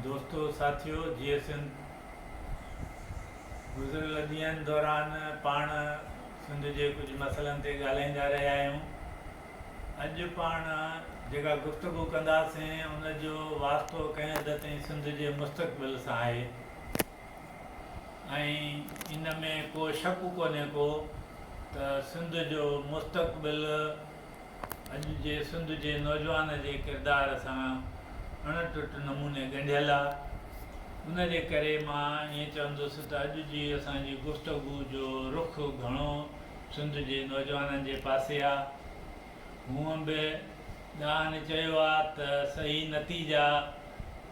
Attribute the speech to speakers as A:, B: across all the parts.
A: دوستو ساٿيو جيئي سنڌ گذريل ڏينهن دوران پاڻ سنڌ جي ڪجهه مسئلن تي ڳالهائيندا رهيا آهيون. اڄ پاڻ جيڪا گفتگو ڪنداسين ان جو واسطو ڪنهن حد تائين سنڌ جي مستقبل سان آهي ۽ ان ۾ ڪو شڪ ڪونهي ڪو ته سنڌ جو مستقبل اڄ جي سنڌ جي نوجوان جي ڪردار سان اڻ ٽٽ نموني ڳنڍيل آ. ان جي ڪري مان ائين چوندس ته اڄ جي اسان جي گفتگو جو رخ گهڻو سنڌ جي نوجوانن جي پاسي آ. هونئن به ڏاهن چيو آ ته صحيح نتيجا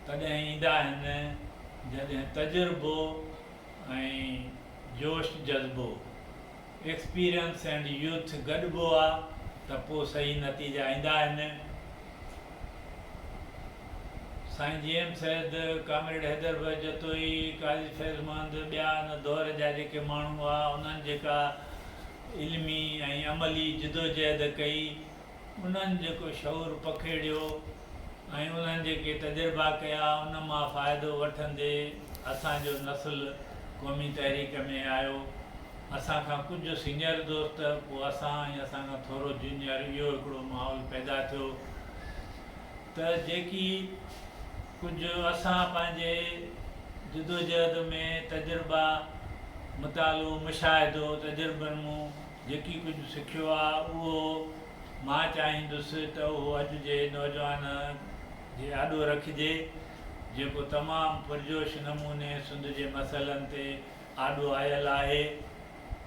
A: تڏهن ايندا آهن جڏهن تجربو ۽ جوش جذبو، Experience and Youth، گڏبو آ ته پو صحيح نتيجا ايندا آهن. سائين جي ايم سيد، ڪامريڊ حيدر بخش جتوئي، قاضي فيض محمد ٻيا ان دور جا جيڪي ماڻهو هئا انهن جيڪا علمي ۽ عملي جدوجهد ڪئي انهن جيڪو شعور پکيڙيو ۽ انهن جيڪي تجربا ڪيا ان مان فائدو وٺندي اسان جو نسل قومي تحريڪ ۾ آيو. اسان کان ڪجهه سينئر دوست، پوء اسان ۽ اسان کان ٿورو جونيئر اهو هڪڙو ماحول پيدا ٿيو ته جيڪي ڪجهه اسان پنهنجي جدوجهد ۾ تجربا، مطالعو، مشاهدو، تجربن مون جيڪي ڪجهه سکيو آ اهو مان چاهيندس ته اهو اڄ جي نوجوان جي آڏو رکجي جيڪو تمام پرجوش نموني سنڌ جي مسئلن تي آڏو آيل آهي.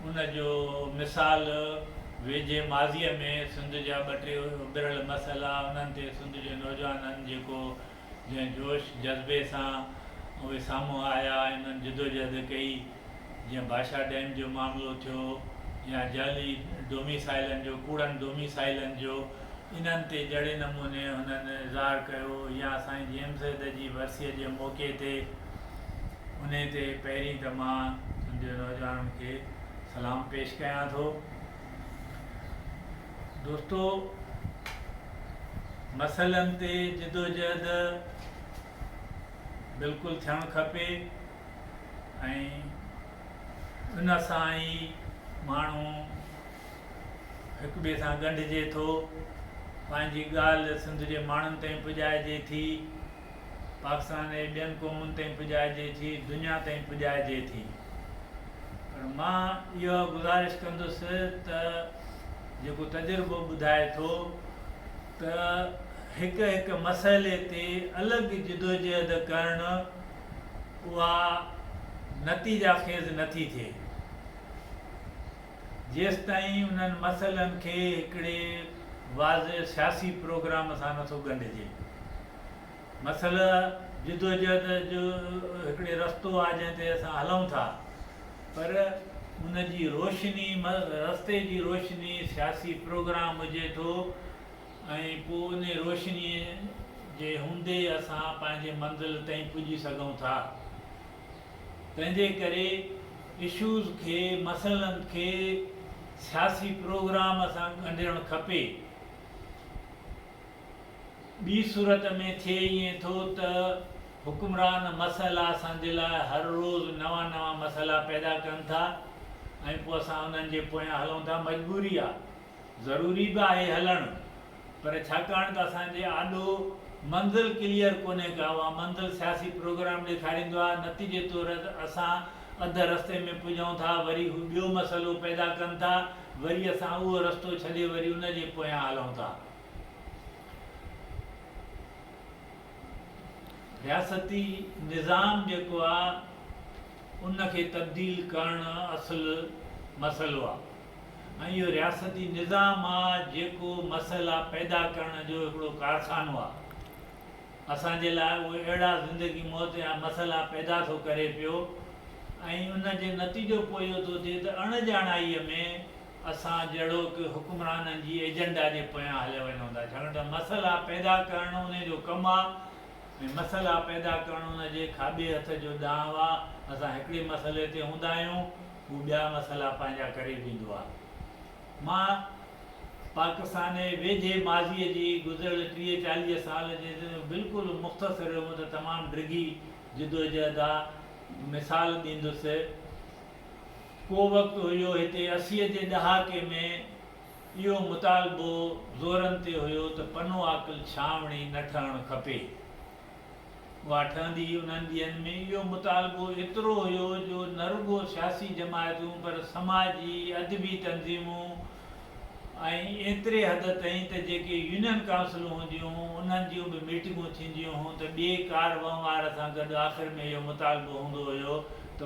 A: ان جو مثال ويجهي ماضيء ۾ سنڌ جا ٻه ٽي اڀريل مسئلا انهن تي سنڌ جي نوجوانن جيڪو جنهن جوش جذبي سان اهي سامهون آيا ۽ انهن جدوجهد ڪئي جيئن ڀاشا ڊيم جو معاملو ٿيو يا جعلي ڊوميسائلن جو ڪوڙن ڊوميسائلن جو انهن تي جهڙي نموني هنن اظهار ڪيو يا سائين جي ايم سيد جي ورسيء جي موقعي تي انهي تي پهرين ته مان سنڌ جي نوجوانن کي سلام پيش ڪيان ٿو. دوستو مسئلن تي جدوجهد بلڪل ٿيڻ کپي ۽ ان سان ئي ماڻهو هڪ ٻئي سان ڳنڍجي ٿو، پنهنجي ڳالهه سنڌ جي ماڻهن تائين پڄائجي ٿي، پاڪستان جي ٻين قومن تائين پڄائجي ٿي، دنيا تائين پڄائجي ٿي. پر مان اها گذارش ڪندس ته جيڪو تجربو ٻڌائي ٿو ته هڪ هڪ مسئلي تي الڳ جدوجهد ڪرڻ اها نتيجا خيز نٿي ٿئي. جيستائين انهن مسئلن کي هڪڙي واضح سياسي پروگرام سان نٿو ڳنڍجي. مسئله جدوجهد جو هڪڙي رستو آهي جنهن تي اسان هلون ٿا پر ان جي روشني رستي جي روشني سياسي پروگرام هجي ٿو ۽ پوء ان روشني جي هوندي اسان پنهنجي منزل تائين پڄي سگهون ٿا. تنهنجي ڪري اشوز کي، مسئلن کي سياسي پروگرام سان ڳنڍڻ کپي. ٻي صورت ۾ ٿئي ائين ٿو ته حڪمران مسئلا اسان جي لاء هر روز نوان نوان مسئلا پيدا ڪن ٿا ۽ پوء اسان انهن جي پويان هلون ٿا. مجبوري آ. ضروري به آهي هلڻ پر ڇاڪاڻ ته اسان جي آڏو منزل ڪليئر ڪونهي ڪا اها منزل سياسي پروگرام ڏيکاريندو آهي نتيجي طور اسان اڌ رستي ۾ پڄون ٿا وري هو ٻيو مسئلو پيدا ڪن ٿا وري اسان اهو رستو ڇڏي وري ان جي پويان هلون ٿا. رياستي نظام جيڪو آهي ان کي تبديل ڪرڻ اصل مسئلو آهي. ۽ اهو رياستي نظام آ جيڪو مسئلا پيدا ڪرڻ جو هڪڙو ڪارخانو آ. اسان جي لاء اهو اهڙا زندگي موت جا مسئلا پيدا ٿو ڪري پيو ۽ ان جي نتيجو پوء اهو ٿو ٿئي ته اڻ ڄاڻائيء ۾ اسان جهڙوڪ حڪمرانن جي ايجنڊا جي پويان هليا وڃون ٿا ڇاڪاڻ ته مسئلا پيدا ڪرڻ انهي جو ڪم آ ۽ مسئلا پيدا ڪرڻ ان جي کاٻي هٿ جو ڏانء آ. اسان هڪڙي مسئلي تي هوندا آهيون. هو ٻيا مسئلا پنهنجا ڪري ويندو آهي. مان پاڪستان جي ويجهي ماضيء جي گذريل 30 40 سال جي بلڪل مختصر هونء ته تمام ڊگهي جدوجهد آ. مثال ڏيندس. ڪو وقت هيو هتي 80 جي ڏهاڪي ۾ اهو مطالبو زورن تي هيو ته پنو عاقل ڇانوڻي نه ٺهڻ کپي. اها ٺهندي هئي انهن ڏينهن ۾ اهو مطالبو ايترو هيو جو نه رڳو سياسي جماعتون پر سماجي ادبي تنظيمون ۽ ايتري حد تائين ته جيڪي يونين ڪائونسلون هونديون هون انهن جون به ميٽنگون ٿينديون هون ته ٻئي ڪار وهنوار سان گڏ آخر ۾ اهو مطالبو هوندو هيو ته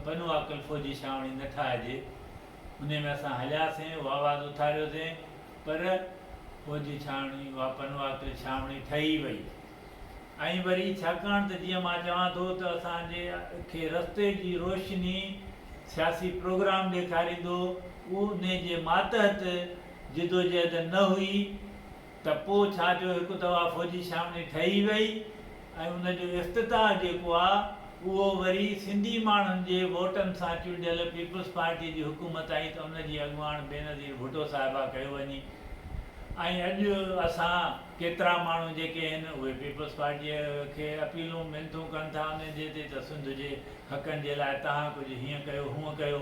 A: پنو عاقل فوجي ڇانوڻي نه ٺاهجي. انهي ۾ اسان هلياسين اهو آواز اٿاريوسين پر فوجي ڇانوڻي اها پنو عاقل ڇانوڻي ٺهي وئي. ۽ وري ڇاڪاڻ ته جيئن مان چوان ٿو ته اسان جي کي رستي جي روشني سياسي پروگرام ڏيکاريندو اهو انهي جي ماتحت جدوجهد نه هئي ته پو ڇا جو هڪ دفعا فوجي ڇانوڻي ٺهي وئي ۽ ان جو افتتاح جيڪو آ اهو وري سنڌي ماڻهن جي ووٽن سان چونڊيل پيپلز پارٽي جي حڪومت آئي ته ان جي اڳواڻ بينظير ڀٽو صاحبه ڪيو وڃي ۽ اڄ اسان ڪيترا ماڻهو جيڪي آهن اهي پيپلز پارٽيء کي اپيلون منٿون ڪن ٿا انهن جي تي ته سنڌ جي حقن جي لاء توهان ڪجهه هيئن ڪيو هونئن ڪيو.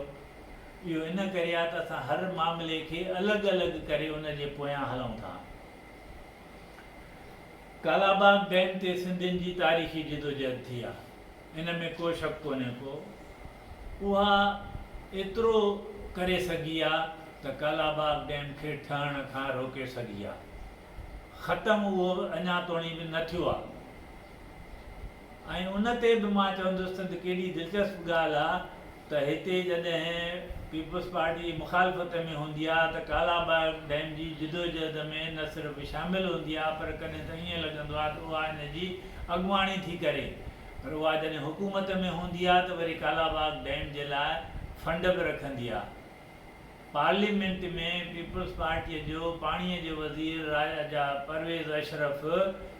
A: اهو ان ڪري آهي ته اسان هر معاملي کي الڳ الڳ ڪري ان جي پويان هلون ٿا. ڪالاباغ ڊيم تي سنڌين جي تاريخي جدوجهد ٿي آهي ان ۾ ڪو شڪ ڪونهي ڪو اها ايترو ڪري سگهي آ ته ڪالاباغ ڊيم کي ٺهڻ کان روڪي سگهي آ. ختم اهو اڃا توڻي به نه ٿيو آ ۽ ان تي به مان چوندس ته ڪيڏي دلچسپ ڳالهه آ ته هتي جڏهن پيپلز پارٽي مخالفت ۾ هوندي آ ته ڪالاباغ ڊيم جي جدوجهد ۾ نه صرف شامل هوندي آ پر ڪڏهن ته ائين لڳندو آ ته اها ان جي اڳواڻي ٿي ڪري پر اها جڏهن حڪومت ۾ هوندي آ ته وري ڪالاباغ ڊيم جي لاء فنڊ به رکندي آ. پارليمينٽ ۾ پيپلز پارٽيء جو پاڻيء جو وزير راجا پرويز اشرف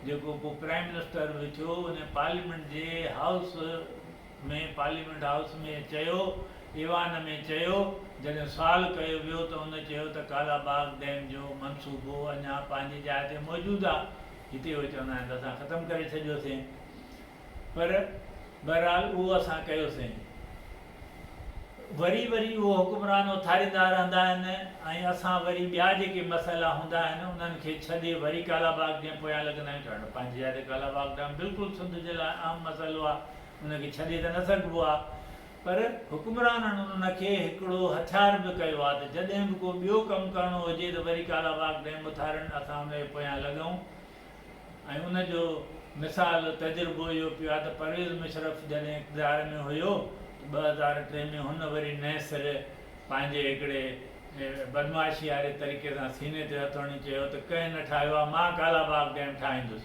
A: جيڪو پوء پرائيم منسٽر به ٿيو ان پارليمينٽ جي هائوس ۾ پارليمينٽ هائوس ۾ چيو ايوان ۾ چيو جڏهن سوال ڪيو ويو ته ان چيو ته ڪالا باغ ڊيم جو منصوبو اڃا پنهنجي جاء تي موجود آ هتي اهي چوندا آهن ته اسان ختم ڪري ڇڏيوسين پر بهرحال اهو اسان ڪيوسين. وري وري اهو حڪمران اٿاريندا رهندا آهن ۽ اسان وري ٻيا جيڪي مسئلا هوندا آهن انهن کي ڇڏي وري ڪالاباغ ڊيم پويان لڳندا آهيون ڇاڪاڻ ته پنهنجي جاء تي ڪالاباغ ڊيم بلڪل سنڌ جي لاء اهم مسئلو آهي ان کي ڇڏي ته نه سگهبو آهي پر حڪمرانن ان کي هڪڙو هٿيار به ڪيو آهي ته جڏهن به ڪو ٻيو ڪم ڪرڻو هجي ته وري ڪالاباغ ڊيم اٿارين اسان ان جي پويان لڳون ۽ ان جو مثال تجربو اهو پيو آهي ته پرويز مشرف جڏهن اقتدار ۾ هيو ته 2003 ۾ هن وري نئين سر پنهنجي هڪڙي بدمعاشي واري طريقي سان سيني تي هٿ هڻي چيو ته ڪنهن نه ٺاهيو آهي مان ڪالا باغ ڊيم ٺاهيندس.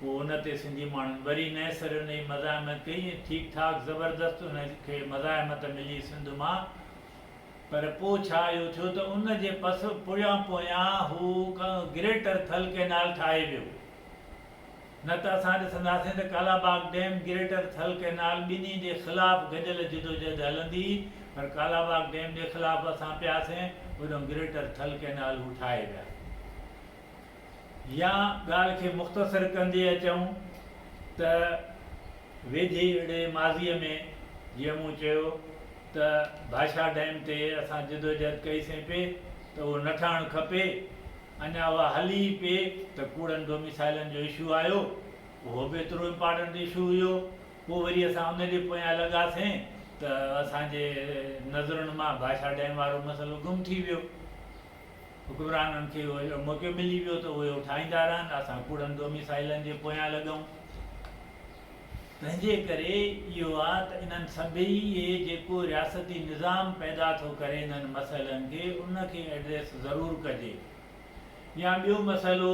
A: پوء ان تي سنڌي ماڻهن وري نئين سر ان جي مزاحمت ڪئي ۽ ٺيڪ ٺاڪ زبردست ان کي مزاحمت ملي سنڌ مان. پر پوء ڇا اهو ٿيو ته ان جي پس پويان پويان هو گريٽر ٿل ڪئنال ٺاهي ويو. نه ته اسان ڏسنداسين ته Kalabagh dam, greater Thal canal ٻنهي جي خلاف گڏيل جدوجهد هلندي پر ڪالاباغ ڊيم جي خلاف اسان پياسين هوڏانهن گريٽر ٿل ڪئنال هو ٺاهي ويا. يا ڳالهه کي مختصر ڪندي اچون ته ويجهي اهڙي ماضيء ۾ جيئن مون چيو ته ڀاشا ڊيم تي اسان جدوجهد ڪئي سين پئي ته اهو نه ٺهڻ کپي، اڃا اها هلي ئي پئي ته ڪوڙن ڊوميسائلن جو اشو آيو، اهو به ايترو امپارٽنٽ اشو هيو، پوء وري اسان ان جي پويان لڳاسين ته اسان جي نظرن مان ڀاشا ڊيم وارو مسئلو گم ٿي ويو. حڪمرانن کي اهو موقعو ملي ويو ته اهي اهو ٺاهيندا رهن، اسان ڪوڙن ڊوميسائلن جي پويان لڳون. تنهنجي ڪري اهو آ ته انهن سڀئي اهي جيڪو رياستي نظام پيدا ٿو ڪري انهن مسئلن کي ان کي ايڊريس ضرور ڪجي. يا ٻيو مسئلو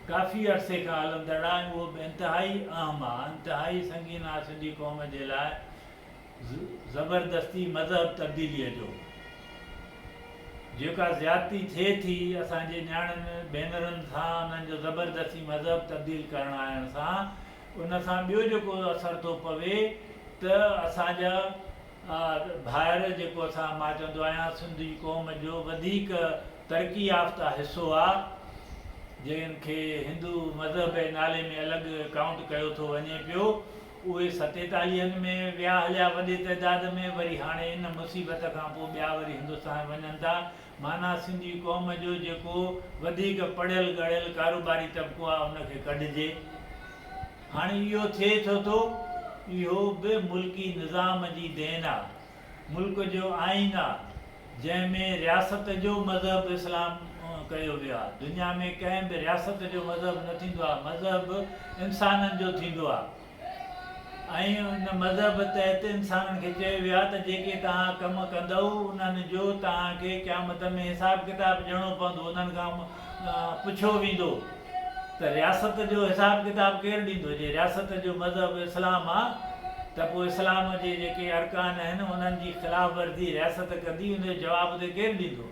A: ڪافي عرصي کان هلندڙ آ ۽ اهو به انتهائي اهم آ، انتهائي سنگين آ سنڌي قوم جي لاء زبردستي مذهب تبديليء جو جيڪا زيادتي ٿئي ٿي اسان جي نياڻين ڀينرن سان انهن جو زبردستي مذهب تبديل ڪرڻ آڻڻ سان ان سان ٻيو جيڪو اثر ٿو پوي ته اسان جا ڀائر جيڪو اسان مان چوندو آهيان سنڌي قوم جو وڌيڪ ترقي يافته حصو آ، جنهن کي هندو مذهب جي نالي ۾ الڳ ڪائونٽ ڪيو ٿو وڃي پيو، اهي ستيتاليهن ۾ ويا هليا وڏي تعداد ۾، وري هاڻي ان مصيبت کان پوء ٻيا وري هندستان وڃن ٿا، معنيٰ سنڌي قوم جو جيڪو وڌيڪ پڙهيل ڳڙهيل ڪاروباري طبقو آ ان کي ڪڍجي. هاڻي اهو ٿئي ڇو ٿو؟ اهو به ملڪي نظام جي دين آ. ملڪ جو آئين آ، جنهن ۾ رياست جو مذهب اسلام ڪيو ويو آ. دنيا ۾ ڪنهن به رياست جو مذهب نه ٿيندو آ، مذهب انسانن جو ٿيندو آ ۽ ان مذهب تحت انسانن کي چيو ويو آ ته جيڪي توهان ڪم ڪندؤ انهن جو توهان کي قيامت ۾ حساب ڪتاب ڏيڻو پوندو، انهن کان پڇيو ويندو. ته رياست جو حساب ڪتاب ڪير ڏيندو؟ جي رياست جو مذهب اسلام آ ته پوء اسلام جي جيڪي ارڪان آهن انهن جي خلاف ورزي رياست ڪندي ان جو جواب اتي ڪير ڏيندو؟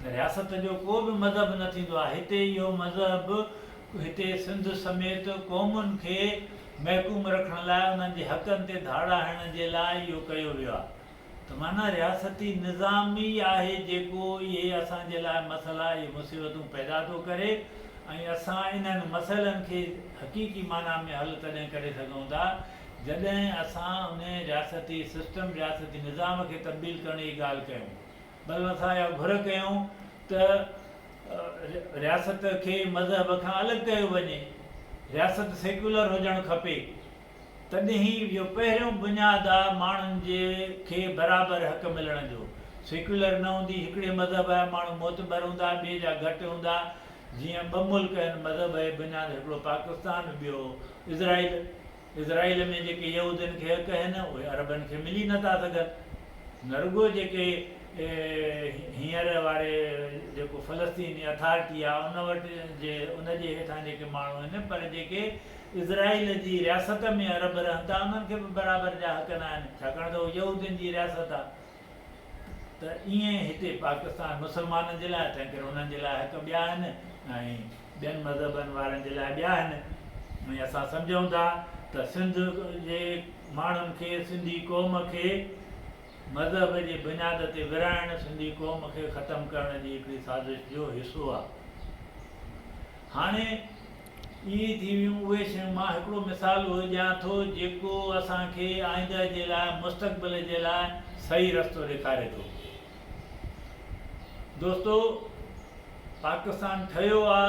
A: ته رياست جو ڪو به مذهب نه ٿيندو آ هتي اهو مذهب هتي سنڌ سميت قومن کي محڪوم رکڻ لاء انهن جي حقن تي ڌاڙا هڻڻ جي لاء اهو ڪيو ويو آ. ته معنيٰ رياستي نظام ئي آهي جيڪو اهي اسان جي لاء مسئلا اهي مصيبتون پيدا ٿو ڪري ۽ اسان انهن مسئلن کي حقيقي معنيٰ ۾ حل تڏهن ڪري سگهون ٿا جڏهن اسان انهي رياستي سسٽم رياستي نظام کي تبديل ڪرڻ جي ڳالهه ڪيون بلڪ اسان اها گهر ڪيون ته رياست کي مذهب کان الڳ ڪيو وڃي رياست سيڪيولر هجڻ کپي. تڏهن ئي اهو پهريون بنياد آ ماڻهن جي کي برابر حق ملڻ جو. سيڪيولر نه هوندي، هڪڙي مذهب جا ماڻهو معتبر هوندا، ٻئي جا گهٽ هوندا. جيئن ٻه ملڪ آهن مذهب جي بنياد هڪڙو پاڪستان ٻيو اسرائيل. اسرائيل ۾ جيڪي يهودين کي حق آهن اهي عربن کي ملي نه ٿا سگهن. نه رڳو جيڪي هينئر واري جيڪو فلسطيني اٿارٽي آ ان وٽ جي ان جي هيٺان جيڪي ماڻهو آهن پر جيڪي اسرائيل جي رياست ۾ عرب رهن ٿا انهن کي به برابر جا حق نه آهن ڇاڪاڻ ته اهو يهودين جي رياست آهي ته ائين هتي پاڪستان مسلمانن جي لاء تنهن ڪري انهن جي لاء حق ٻيا آهن ۽ ٻين مذهبن وارن جي لاء ٻيا آهن ۽ اسان سمجهون ٿا ته سنڌ جي ماڻهن کي سنڌي قوم کي مذهب جي بنياد تي ورهائڻ سنڌي قوم کي ختم ڪرڻ جي هڪڙي سازش جو حصو آهي. هاڻي اهي ٿي ويون اهي شيون مان هڪڙو مثال اهو ڏيان ٿو جيڪو اسان کي آئنده جي لاء مستقبل جي لاء صحيح رستو ڏيکاري ٿو. دوستو پاڪستان ٺهيو آ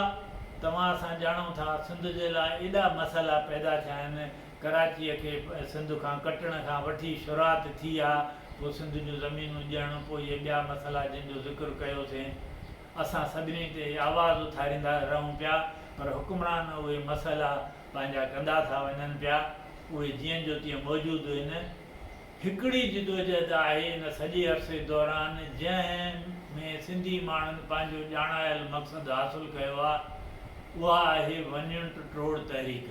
A: توهان اسان ڄاڻون ٿا سنڌ جي لاء ايڏا مسئلا پيدا ٿيا آهن ڪراچيء کي سنڌ کان ڪٽڻ کان وٺي شروعات ٿي آ پوء سنڌ جون زمينون ڏيڻ پوء اهي ٻيا مسئلا جن جو ذڪر ڪيوسين اسان سڀني تي آواز اٿاريندا رهون پيا پر حڪمران اهي مسئلا پنهنجا ڪندا ٿا وڃن پيا، اهي جيئن جو تيئن موجود هن. هڪڙي جدوجهد آهي ان سڄي عرصي دوران جنهن ۾ سنڌي ماڻهن پنهنجو ڄاڻايل مقصد حاصل ڪيو آ اها آهي ون يونٽ ٽوڙ تحريڪ.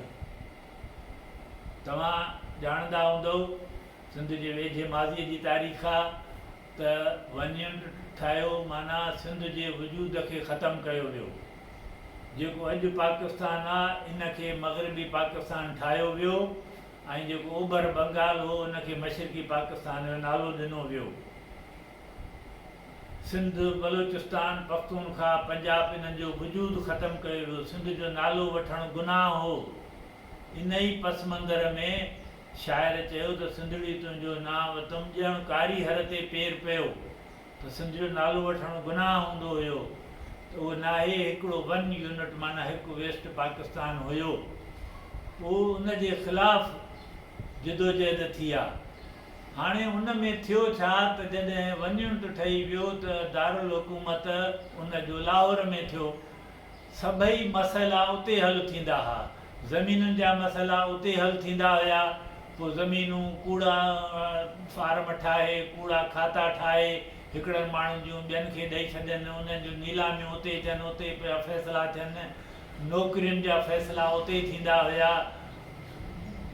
A: توهان ڄاڻندا هوندؤ سنڌ جي ويجهي ماضيء جي تاريخ آ. ته ون يونٽ ٺاهيو معنيٰ سنڌ جي وجود کي ختم ڪيو ويو. جيڪو اڄ پاڪستان آ ان کي مغربي پاڪستان ٺاهيو ويو ۽ جيڪو اوڀر بنگال هو ان کي مشرقي پاڪستان جو نالو ڏنو ويو. سنڌ، بلوچستان، پختونخواهه، پنجاب انهن جو وجود ختم ڪيو ويو. سنڌ جو نالو وٺڻ گناهه هو. انهي پس منظر ۾ شاعر چيو ته سنڌڙي تنهنجو نانء وتم ڄڻ ڪاري هر تي پير پيو ته سنڌ جو نالو وٺڻ گناهه هوندو هيو ته اهو ناهي هڪڙو ون يونٽ معنيٰ هڪ ويسٽ پاڪستان هيو پوء ان جي خلاف جدوجهد ٿي آ هاڻي ان ۾ ٿيو ڇا ته جڏهن ون يونٽ ٺهي ويو ته دارالحڪومت ان جو لاهور ۾ ٿيو سڀئي مسئلا اتي حل ٿيندا ها. زمينن جا مسئلا اتي حل ٿيندا هيا. پوء زمينون ڪوڙا فارم ٺاهي، ڪوڙا کاتا ٺاهي، هڪڙن ماڻهن جون ٻين کي ڏئي ڇڏين، انهن جون نيلاميون اتي ٿين، اتي پيا فيصلا ٿين، نوڪرين جا فيصلا اتي ٿيندا هيا،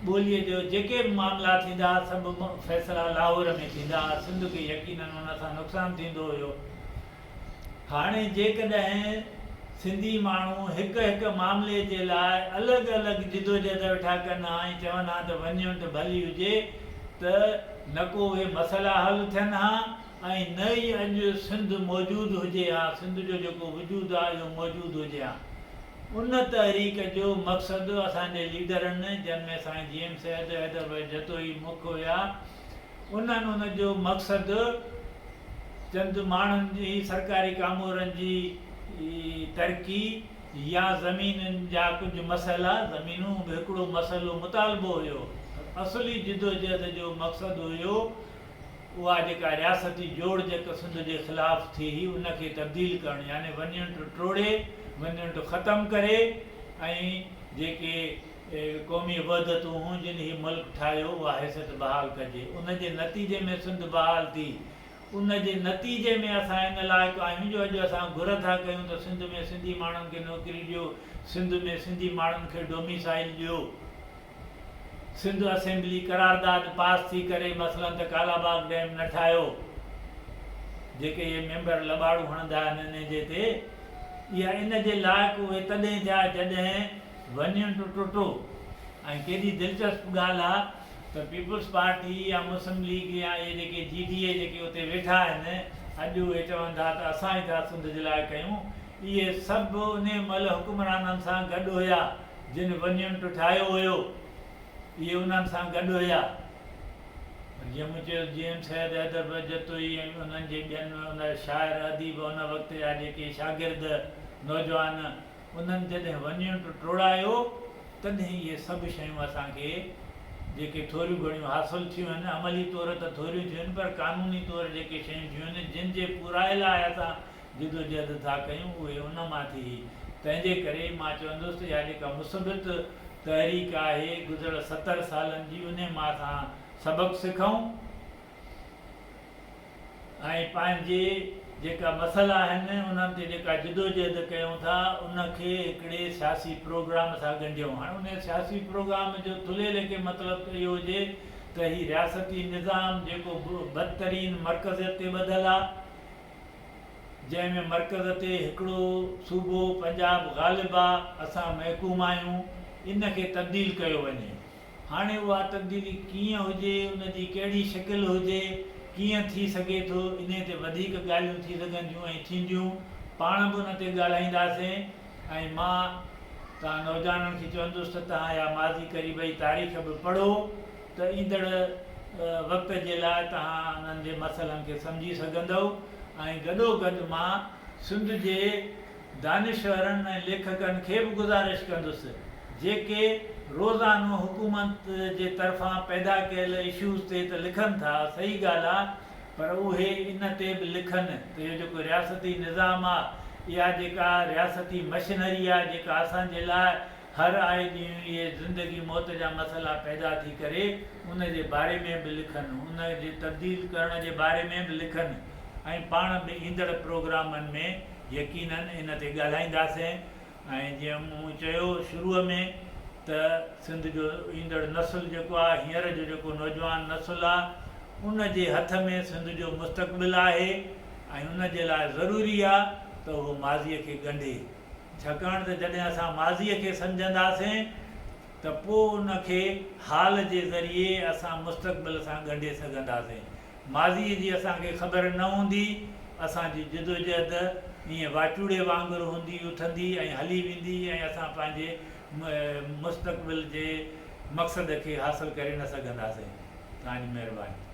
A: ٻوليء جو جيڪي به معاملا ٿيندا ها، سڀ فيصلا لاهور ۾ ٿيندا ها. سنڌ کي يقينن ان سان نقصان ٿيندو هيو. هاڻي جيڪڏهن سنڌي ماڻهو هڪ هڪ معاملي جي لاء الڳ الڳ جدوجهد ويٺا ڪن ها ۽ چون ها ته ون يونٽ ڀلي هجي ته نه ڪو اهي مسئلا حل ٿين ها ۽ نه ئي اڄ سنڌ موجود هجي ها، سنڌ جو جيڪو وجود آ اهو موجود هجي ها. ان تحريڪ جو مقصد اسان جي ليڊرن جن ۾ سائين جي ايم سيد، حيدر بخش جتوئي مک هيا، انهن ان جو مقصد چند ماڻهن جي سرڪاري ڪامورن جي ترقي يا زمينن جا ڪجهه مسئلا، زمينون به هڪڙو مسئلو مطالبو هيو، اصلي جدوجهد جو مقصد هيو اها جيڪا رياستي جوڙجڪ سنڌ جي خلاف ٿي هئي ان کي تبديل ڪرڻ يعني ون يونٽ ٽوڙي ون يونٽ ختم ڪري ۽ جيڪي قومي وحدتون هيون جن هي ملڪ ٺاهيو اها حيثيت بحال ڪجي ان جي نتيجي ۾ سنڌ بحال ٿي ان جي نتيجي ۾ اسان ان لائق آهيون جو اڄ اسان گهر ٿا ڪيون ته سنڌ ۾ سنڌي ماڻهن کي نوڪري ڏيو سنڌ ۾ سنڌي ماڻهن کي ڊوميسائيل ڏيو. سنڌ اسيمبلي قرارداد پاس ٿي ڪري مثلاً ته ڪالاباغ ڊيم نه ٺاهيو جيڪي اهي ميمبر لٻاڙون هڻندا آهن انهي جي تي اها ان جي لائق اهي تڏهن ٿيا جڏهن ون يونٽ ٽٽو ۽ ڪيڏي دلچسپ ڳالهه آ ته پيپلز پارٽي يا مسلم ليگ يا اهي جيڪي جي ڊي اي جيڪي اتي ويٺا آهن اڄ اهي چون ٿا ته اسان ئي ٿا سنڌ جي لاء ڪيون اهي سڀ انهي مهل حڪمرانن سان گڏ هيا. جن ون يونٽ ٺاهيو هيو، اهي انهن سان گڏ هيا. پر جيئن مون چيو جي ايم سيد، حيدر بخش جتوئي ۽ انهن جي ٻين ان شاعر اديب ان وقت جا جيڪي شاگرد نوجوان انهن جڏهن ون يونٽ ٽوڙايو تڏهن اهي سڀ شيون اسان کي جيڪي ٿوريون گهڻيون حاصل ٿيون آهن عملي طور ته ٿوريون ٿيون آهن پر قانوني طور جيڪي شيون ٿيون آهن جن جي پورائي لاء اسان جدوجهد ٿا ڪيون اهي ان مان ٿي هئي. تنهن جي ڪري مان چوندس ته اها جيڪا مثبت تحريڪ آهي گذريل 70 سالن جي انهي مان اسان سبق سکون ۽ پنهنجي جيڪا مسئلا آهن انهن تي جيڪا جدوجهد ڪيون ٿا ان کي هڪڙي سياسي پروگرام سان ڳنڍيون. هاڻي انهي سياسي پروگرام جو ٿلهي ليکي مطلب ته اهو هجي ته هي رياستي نظام جيڪو بدترين مرڪزيت تي ٻڌل آهي، جنهن ۾ مرڪز تي هڪڙو صوبو پنجاب غالب آ، اسان محڪوم آهيون، ان کي تبديل ڪيو وڃي. هاڻي اها تبديلي ڪيئن هجي، ان جي ڪهڙي شڪل هجي، ڪيئن ٿي سگهي ٿو، انهي تي وڌيڪ ڳالهيون ٿي سگهن ٿيون ۽ ٿينديون، پاڻ به ان تي ڳالهائينداسين ۽ مان توهان نوجوانن کي چوندس ته توهان اها ماضي قريب جي تاريخ به پڙهو ته ايندڙ وقت جي لاء توهان انهن جي مسئلن کي سمجهي سگهندؤ ۽ گڏوگڏ مان سنڌ جي دانشورن ۽ ليکڪن کي به گذارش ڪندس جيڪي روزانو حڪومت جي طرفان پيدا ڪيل اشوز تي ته لکن ٿا صحيح ڳالهه آ پر اهي ان تي به لکن ته اهو جيڪو رياستي نظام آ اها جيڪا رياستي مشنري آ جيڪا اسان جي لاء هر آئي ڏينهن اهي زندگي موت جا مسئلا پيدا ٿي ڪري ان جي باري ۾ به لکن ان جي تبديل ڪرڻ جي باري ۾ به لکن ۽ پاڻ به ايندڙ پروگرامن ۾ يقينن ان تي ڳالهائينداسين ۽ جيئن مون چيو شروع ۾ ته سنڌ جو ايندڙ نسل جيڪو آهي هينئر جو جيڪو نوجوان نسل آهي ان جي هٿ ۾ سنڌ جو مستقبل آهي ۽ ان جي لاء ضروري آهي ته اهو ماضي کي ڳنڍي. ڇاڪاڻ ته جڏهن اسان ماضيء کي سمجهنداسين ته پوء ان کي حال جي ذريعي اسان مستقبل سان ڳنڍي سگهنداسين. ماضيء جي اسان کي خبر نه هوندي، اسان جي جدوجهد ائين واچوڙي وانگر هوندي، اٿندي ۽ هلي ويندي ۽ اسان پنهنجي مستقبل جي مقصد کي حاصل ڪري نه سگهنداسين. توهان جي مهرباني.